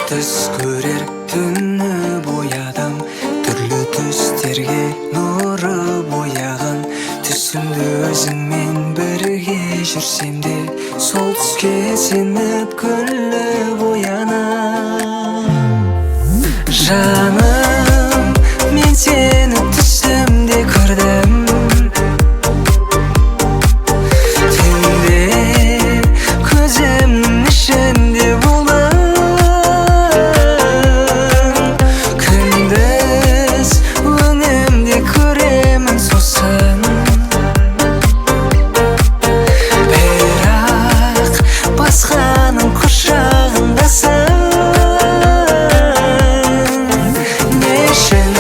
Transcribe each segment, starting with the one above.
Түс көрер түні боядым, түрлі түстерге нұры бояған. Түсімді өзіңмен бірге жүрсем де, сол түске сеніп күліп оянам. Жаным, мен сені түсімде көрдім. Түнде көзімнің ішінде болдың. Күндіз өңімде көремін сосын. Бірақ басқаның құшағындасың. Не үшін?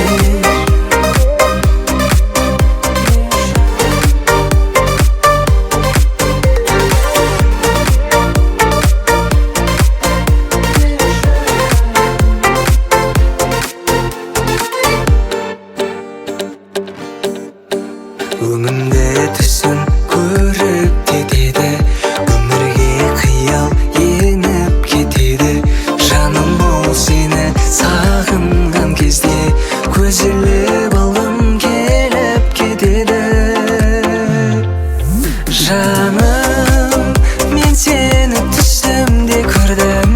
Өңімді түсін көріп кетеді, өмірге қиял еніп кетеді. Жаным бол, сені сағынған кезде көз іліп алғым келіп кетеді. Жаным, мен сені түсімде көрдім.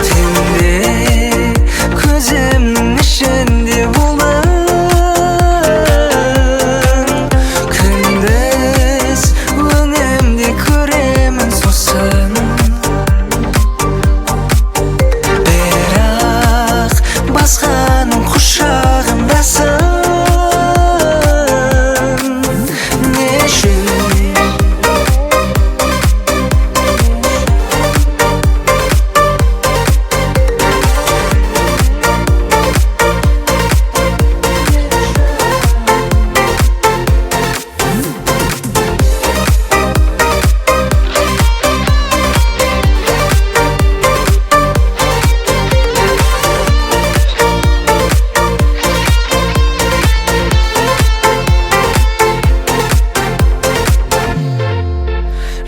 Түнде көзімнің ішінде болдың. Күндіз өңімде көремін сосын. Бірақ басқаның құшағындасың. Не үшін?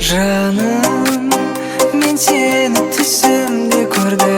Жаным, мен сені түсімде көрдім.